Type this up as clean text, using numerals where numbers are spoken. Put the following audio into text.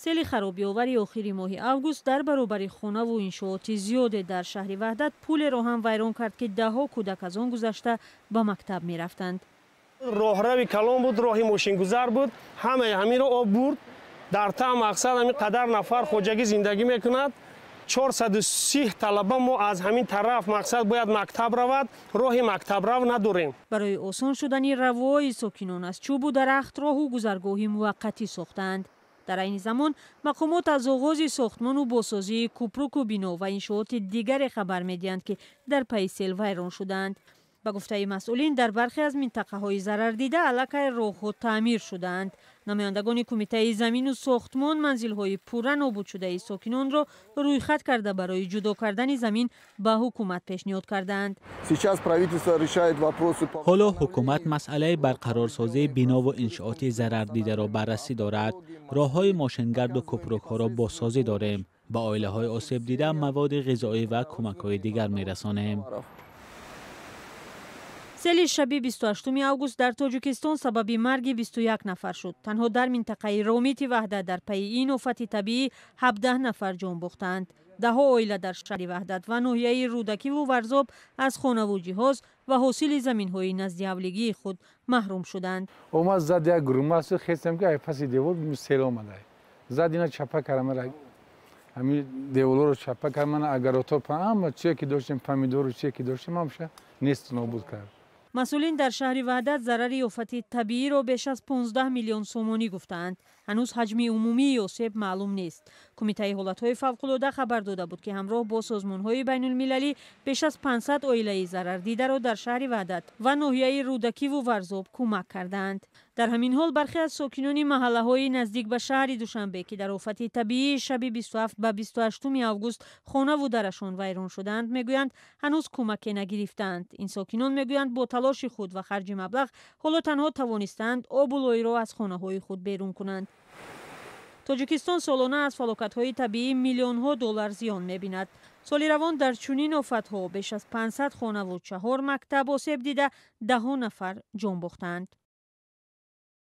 Сели харобиовари охири моҳи август дар баробари хонаву иншооти зиёде дар шаҳри Ваҳдат пулеро ҳам вайрон кард, ки даҳҳо кӯдак аз он гузашта ба мактаб мерафтанд. Роҳрави калон буд, роҳи мошингузар буд, ҳамаи ҳаминро об бурд. Дар та мақсад ҳамин қадар нафар хоҷагӣ зиндагӣ мекунад. 430 талаба мо аз ҳамин тараф мақсад бояд мактаб равад, роҳи мактабрав надорем. Барои осон шудани равои сокинон аз чӯбу дарахт роҳу гузаргоҳи муваққатӣ сохтаанд. Дар айни замон мақомот аз оғози сохтмону бозсозии кӯпруку бино ва иншооти дигаре хабар медиҳанд, ки дар пайи сел вайрон шудаанд. Ба гуфтаи масъулин, дар бархе аз минтақаҳои зарардида аллакай роҳҳо таъмир шудаанд. Намояндагони Кумитаи замину сохтмон манзилҳои пурра нобудшудаи сокинонро рӯйхат карда, барои ҷудо кардани замин ба ҳукумат пешниҳод кардаанд. Ҳоло ҳукумат масъалаи барқарорсозии бинову иншооти зарардидаро баррасӣ дорад. Роҳҳои мошингарду кӯпрукҳоро бозсозӣ дорем. Ба оилаҳои осебдида маводи ғизоӣ ва кӯмакҳои дигар мерасонем. Сели шаби 28 август дар Тоҷикистон сабаби марги 21 нафар шуд. Танҳо дар минтақаи Ромити Ваҳдат дар пайи ин офати табиӣ 17 нафар ҷон бохтаанд. Даҳҳо оила дар шаҳри Ваҳдат ва ноҳияи Рӯдакиву Варзоб аз хонаву ҷиҳоз ва ҳосили заминҳои наздиҳавлигии худ маҳрум шуданд. Омад, зад, як гурмасу хестам, ки ай паси девор сел омада, зад, ина чапа кард, ҳамин деволоро чапа кард, мана агарото, ҳама чие ки доштем, помидору чие ки доштем, ҳамаша несту нобуд кард. Масъулин дар шаҳри Ваҳдат зарари офати табииро беш аз 15 миллион сомонӣ гуфтаанд. Ҳанӯз ҳаҷми умумии осеб маълум нест. Кумитаи ҳолатҳои фавқулода хабар дода буд, ки ҳамроҳ бо созмонҳои байнулмилалӣ беш аз 500 оилаи зарардидаро дар шаҳри Ваҳдат ва ноҳияи Рӯдакиву Варзоб кӯмак кардаанд. Дар ҳамин ҳол бархе аз сокинони маҳаллаҳои наздик ба шаҳри Душанбе, ки дар офати табиии шаби 27 ба 28 август хонаву дарашон вайрон шудаанд, мегӯянд, ҳанӯз кӯмаке нагирифтаанд. Ин сокинон мегӯянд, бо талоши худ ва харҷи маблағ ҳоло танҳо тавонистаанд обу лойро аз хонаҳои худ берун кунанд. Тоҷикистон солона аз фалокатҳои табиӣ миллионҳо доллар зиён мебинад. Соли равон дар чунин офатҳо беш аз 500 хонаву чаҳор мактаб осеб дида, даҳҳо нафар ҷон бохтаанд.